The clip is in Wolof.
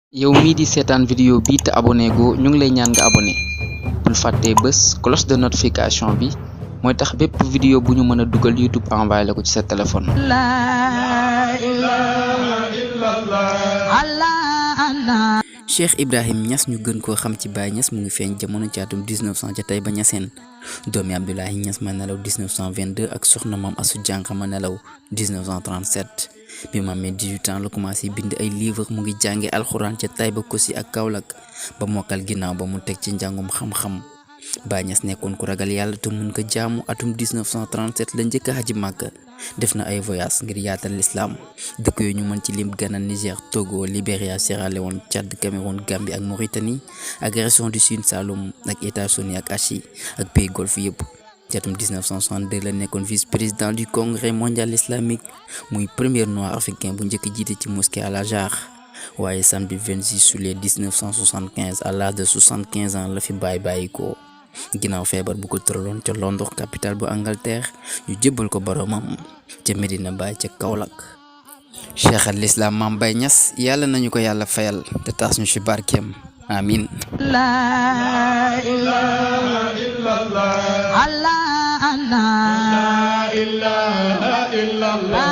yow mii di seetaan vidéo bi te abonné go ñu ngi lay ñaan nga abonné bul fàttee bés cloche de notification bi mooy tax bépp vidéo bu ñu mën a dugal YouTube envoyé la ko ci sa téléphone. Cheikh Ibrahim Niass ñu gën koo xam ci Baye Niass mu ngi feeñ jamono ci atum 1900 ca Taïba Niassène doomi Abdoulaye Niass ma nelaw 1922 ak soxna Maam Assou Diankha ma nelaw 1937 bi mu amee 18 ans la commencé bind ay livre mu ngi jànge alxuraan ca Taïba Kossy ak Kaolack ba mokkal ginnaaw ba mu teg ci njàngum xam-xam. Baye Niass nekkoon ku ragal yàlla te mun ko jaamu atum 1937 la njëkk a xaji Màkka def na ay voyage ngir yaatal l'islam dëkk yooyu ñu mën ci lim Ghana, Niger, Togo, Libéria, Sierra Leone, Tchad, Cameroun, Gambie ak Mauritanie ak région du Sine Saloum ak États-Unis ak Asie ak pays golfe yëpp. ci atum 1962 la nekkoon vice-président du congrès mondial islamique muy premier noir africain bu njëkk jiite ci mosquée Al Azhar waaye samedi 26 juillet 1975 à l'âge de 75 ans la fi bàyyi ko ginnaaw feebar bu ko tëraloon ca Londres capitale bu Angleterre ñu jébbal ko boromam ca Medina Baye ca Kaolack. Cheikh al Islam Maam Baye Niass yàlla nañu ko yàlla fayal te taas ñu ci barkeem amin. La ilaha illallah. La ilaha illallah.